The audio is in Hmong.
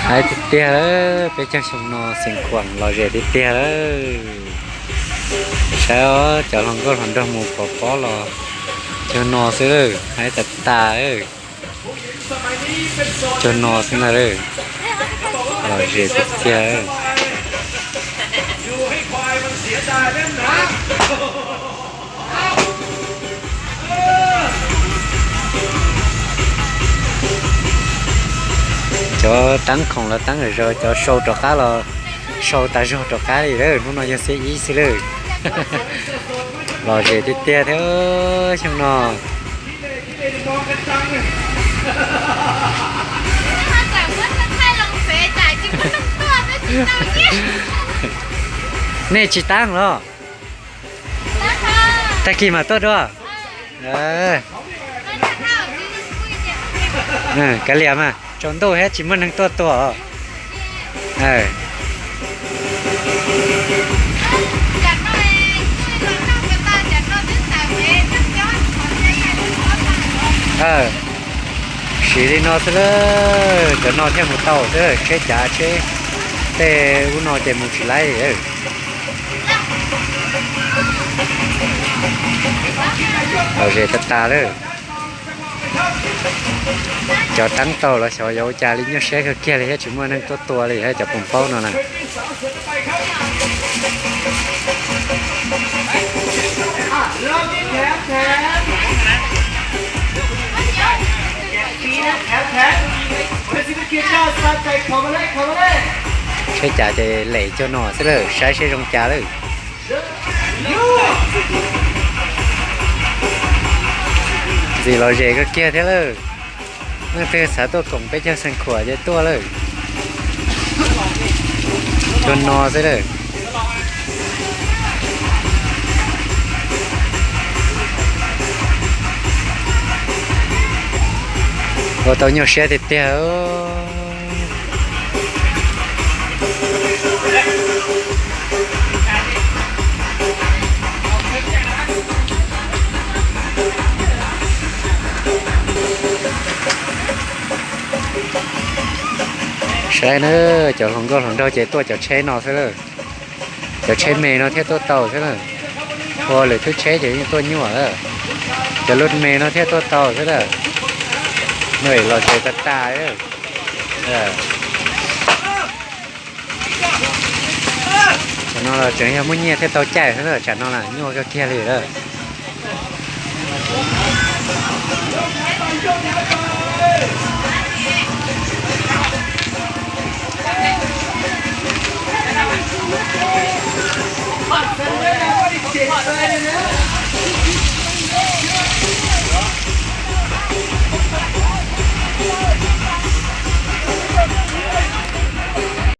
Haib tiag tiag lawm, peb caug xyoo no Xeev Khuam los zem tiag tiag lawm. Saib os, cov hluas nkauj hluas nraug mus pov pob los cuag no xwb lawm, haib tas tas. Cuag no xwb na lawm, los zem tiag tiag. Cov teeb khoom los teeb zog, cov sau rov qab los sau tas zog rov qab li lawm, hnub no yog xiab ib xwb lawm. Los zem tiag tiag thiab xyoo no. Nej tsis teeb los? Tag kis mam tuaj dua. Kav liam mas, tsaus ntuj thiab tsis muaj neeg tuaj tua. Siv li no xwb lawm, cov no thiaj mus tau xwb, tsheb cav tsheb tej ub no ces mus tsis laib li. Los zem tas tas lawm. Cov teeb tau los xyov yuav ua cas li, nyuaj siab kawg kiag li thiab tsis muaj neeg tuaj tua li thiab cov poos paub no na. Tsheb cav ces lem cuag no xwb lawm, saib seb zoo cas lawm. Ntxim los zem kawg kiag thiab lawm. Leej twg xav tuaj koom peb caug Xeev Khuam ces tuaj lawm. Cuag no xwb lawm. Ua tau nyuaj siab tiag tiag. Saib na, cov hluas nkauj hluas nraug ces tuaj cov tsheb no xwb lawm. Cov tsheb me no thiaj tuaj tau xwb na. Ua lwm tus tsheb ces yeej tuaj nyuaj lawm. Cov lub me no thiaj tuaj tau xwb lawm. Los zem tas tas. Tsam no los tseem yog muaj nyiaj thiaj tau caij xwb na, tsam no las nyuaj kawg kiag li lawm.